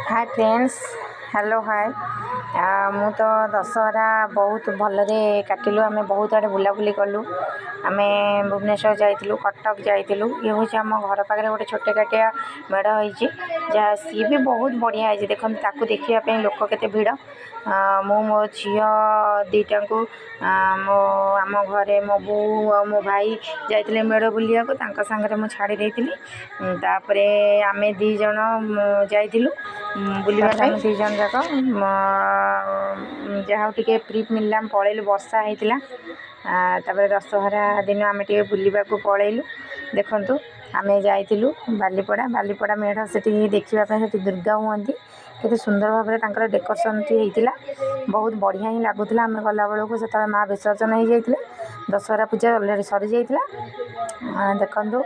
ହାଏ friends, hello hi. ମୁଁ ତ ଦଶହରା ବହୁତ ଭଲରେ କାଟିଲୁ। ଆମେ ବହୁତ ଆଡ଼େ ବୁଲାବୁଲି କଲୁ। ଆମେ ଭୁବନେଶ୍ୱର ଯାଇଥିଲୁ, କଟକ ଯାଇଥିଲୁ। ଇଏ ହେଉଛି ଆମ ଘର ପାଖରେ ଗୋଟେ ଛୋଟକାଟିଆ ମେଢ଼ ହେଇଛି, ଯାହା ସିଏ ବି ବହୁତ ବଢ଼ିଆ ହେଇଛି। ଦେଖନ୍ତୁ, ତାକୁ ଦେଖିବା ପାଇଁ ଲୋକ କେତେ ଭିଡ଼। ମୁଁ ମୋ ଝିଅ ଦୁଇଟାଙ୍କୁ, ମୋ ଆମ ଘରେ ମୋ ବୋଉ ଆଉ ମୋ ଭାଇ ଯାଇଥିଲେ ମେଢ଼ ବୁଲିବାକୁ, ତାଙ୍କ ସାଙ୍ଗରେ ମୁଁ ଛାଡ଼ି ଦେଇଥିଲି। ତାପରେ ଆମେ ଦୁଇ ଜଣ ଯାଇଥିଲୁ ବୁଲିବା ପାଇଁ। ଦୁଇ ଜଣ ଯାକ ଯାହା ହଉ ଟିକେ ଫ୍ରି ମିଳିଲା, ଆମେ ପଳେଇଲୁ। ବର୍ଷା ହେଇଥିଲା। ତାପରେ ଦଶହରା ଦିନ ଆମେ ଟିକେ ବୁଲିବାକୁ ପଳେଇଲୁ। ଦେଖନ୍ତୁ, ଆମେ ଯାଇଥିଲୁ ବାଲିପଡ଼ା, ବାଲିପଡ଼ା ମେଢ଼ ସେଠି ଦେଖିବା ପାଇଁ। ସେଠି ଦୁର୍ଗା ହୁଅନ୍ତି। କେତେ ସୁନ୍ଦର ଭାବରେ ତାଙ୍କର ଡେକୋରେସନ୍ଟି ହେଇଥିଲା, ବହୁତ ବଢ଼ିଆ ହିଁ ଲାଗୁଥିଲା। ଆମେ ଗଲାବେଳକୁ ସେତେବେଳେ ମା' ବିସର୍ଜନ ହେଇଯାଇଥିଲେ, ଦଶହରା ପୂଜା ଅଲରେଡ଼ି ସରିଯାଇଥିଲା। ଦେଖନ୍ତୁ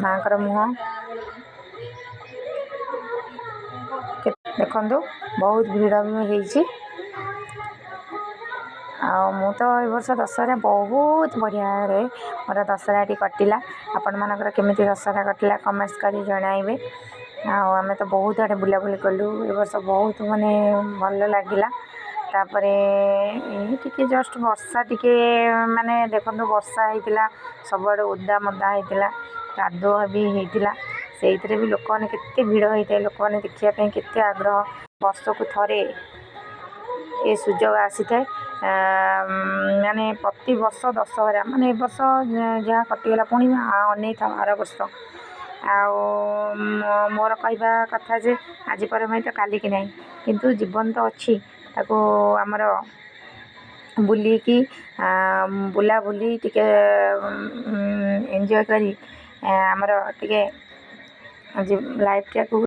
ମାଆଙ୍କର ମୁହଁ ଦେଖନ୍ତୁ, ବହୁତ ଭିଡ଼ ବି ହେଇଛି। ଆଉ ମୁଁ ତ ଏ ବର୍ଷ ଦଶହରା ବହୁତ ବଢ଼ିଆରେ ମୋର ଦଶହରାଟି କଟିଲା। ଆପଣମାନଙ୍କର କେମିତି ଦଶହରା କଟିଲା, କମେଣ୍ଟସ୍ କରି ଜଣାଇବେ। ଆଉ ଆମେ ତ ବହୁତ ଆଡ଼େ ବୁଲାବୁଲି କଲୁ ଏ ବର୍ଷ, ବହୁତ ମାନେ ଭଲ ଲାଗିଲା। ତାପରେ ଏଇ ଟିକେ ଜଷ୍ଟ ବର୍ଷା ଟିକେ, ମାନେ ଦେଖନ୍ତୁ, ବର୍ଷା ହେଇଥିଲା, ସବୁଆଡ଼େ ଓଦା ମଦା ହେଇଥିଲା, କାଦୁଅ ବି ହେଇଥିଲା। ସେଇଥିରେ ବି ଲୋକମାନେ କେତେ ଭିଡ଼ ହେଇଥାଏ, ଲୋକମାନେ ଦେଖିବା ପାଇଁ କେତେ ଆଗ୍ରହ। ବର୍ଷକୁ ଥରେ ଏ ସୁଯୋଗ ଆସିଥାଏ, ମାନେ ପ୍ରତିବର୍ଷ ଦଶହରା, ମାନେ ଏ ବର୍ଷ ଯାହା କଟିଗଲା, ପୁଣି ଅନେଇଥାଉ ଆର ବର୍ଷ। ଆଉ ମୋର କହିବା କଥା ଯେ ଆଜି ପରେ ତ କାଲିକି ନାହିଁ, କିନ୍ତୁ ଜୀବନ ତ ଅଛି, ତାକୁ ଆମର ବୁଲିକି ବୁଲାବୁଲି ଟିକେ ଏନ୍ଜୟ କରି ଆମର ଟିକେ ଲାଇଫ୍ଟାକୁ